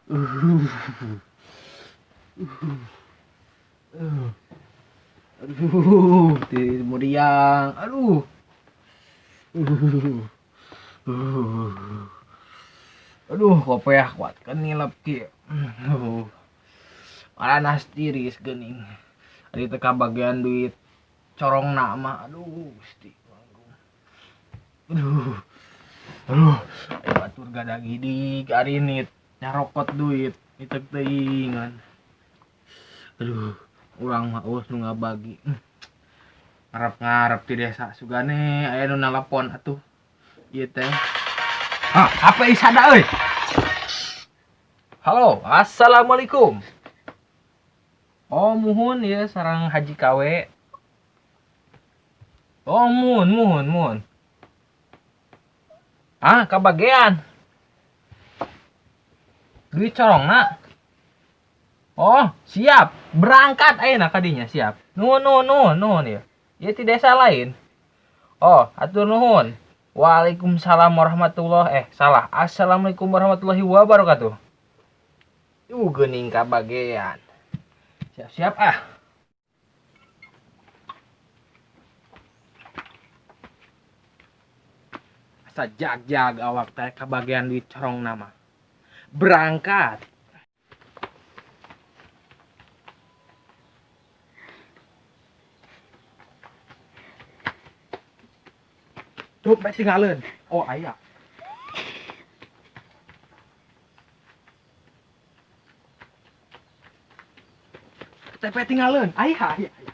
Aduh, muriang. Aduh. Aduh, kopeah kuat kenilep kieu. Paranas tiris geuning. Ari teu kabagian duit corongna mah. Aduh, Gusti. Aduh. Aduh, ayo batur gadagidig ari nit nyarokot duit niteg teuingan. Aduh, urang mah eueuh nu ngabagi. Ngarep-ngarep di desa sugane aya nu nalapon atuh. Ieu teh. Ah, HP isada euy. Halo, assalamualaikum. Oh, muhun ieu sareng Haji KW. Oh, muhun, muhun, muhun. Ah, kabagean. Duit corongna. Oh, siap. Berangkat ayeuna ka dinya, siap. Nuhun, nuhun, nuhun, nuhun ieu. Ieu ti desa lain. Oh, hatur nuhun. Waalaikumsalam warahmatullahi salah. Assalamualaikum warahmatullahi wabarakatuh. Geuning kabagean. Siap-siap ah. Asa jag-jag awak teh kabagean duit corong nama. Berangkat. Dompet tinggalin. Oh, aya. KTP tinggalin. Aya, aya, aya.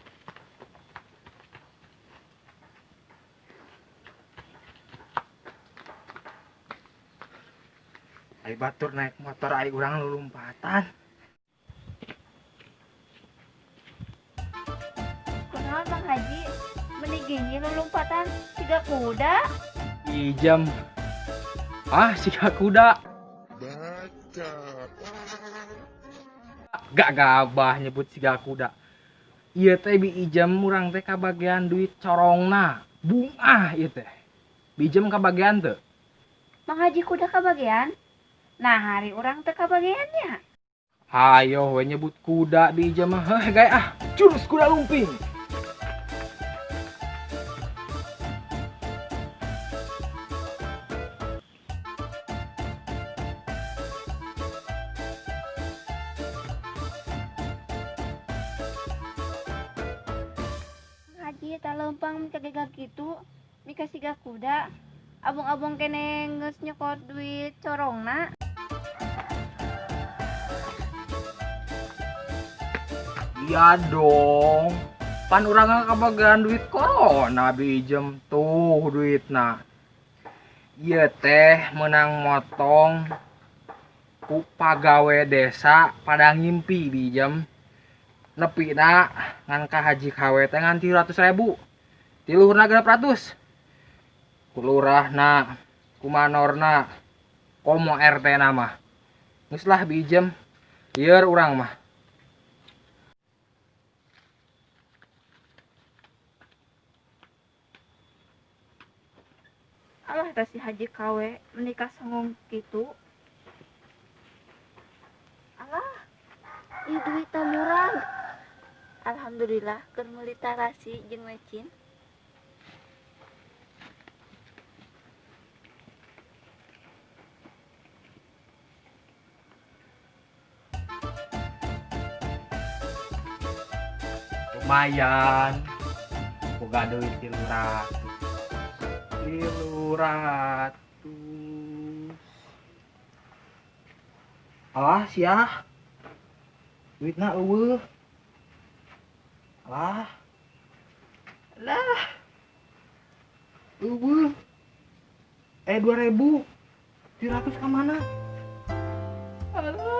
Ai batur naik motor ai urang lulumpatan. Kunaon Mang Haji? Meni gini lulumpatan siga kuda. Ijam. Ah, siga kuda. Baca. Gak gabah nyebut siga kuda. Ieu teh bi ijam urang teh kabagian duit corongna. Bungah ieu teh. Bi ijam kabagian teu? Mang Haji kuda kabagian? Nah, hari urang teh kabagiannya. Hayo we nyebut kuda bi ijam mah. Heh gae ah, jurus kuda lumping. Haji ta leumpang mika gagah kitu, mika siga kuda. Abong-abong kene geus nyokot duit corongna. Iya dong. Pan urang kabagian duit corona bi ijem tuh duitna. Ieu teh meunang motong ku pagawe desa pada ngimpi bi ijem. Nepina ngan ka Haji KW teh ngan 300.000. Ti luhurna 600. Ku lurahna, ku manorna, komo RT na mah. Geus lah bi ijem. Lieur urang mah. Alah teh si Haji KW menikah songong kitu. Alah, ih duit murah. Alhamdulillah keur meuli tarasi jeung mecin. Lumayan. Boga duit 300. 300. Alah sia. Duitna eueuh. Alah. Alah. Eueuh. 2.300 ka mana? Alah.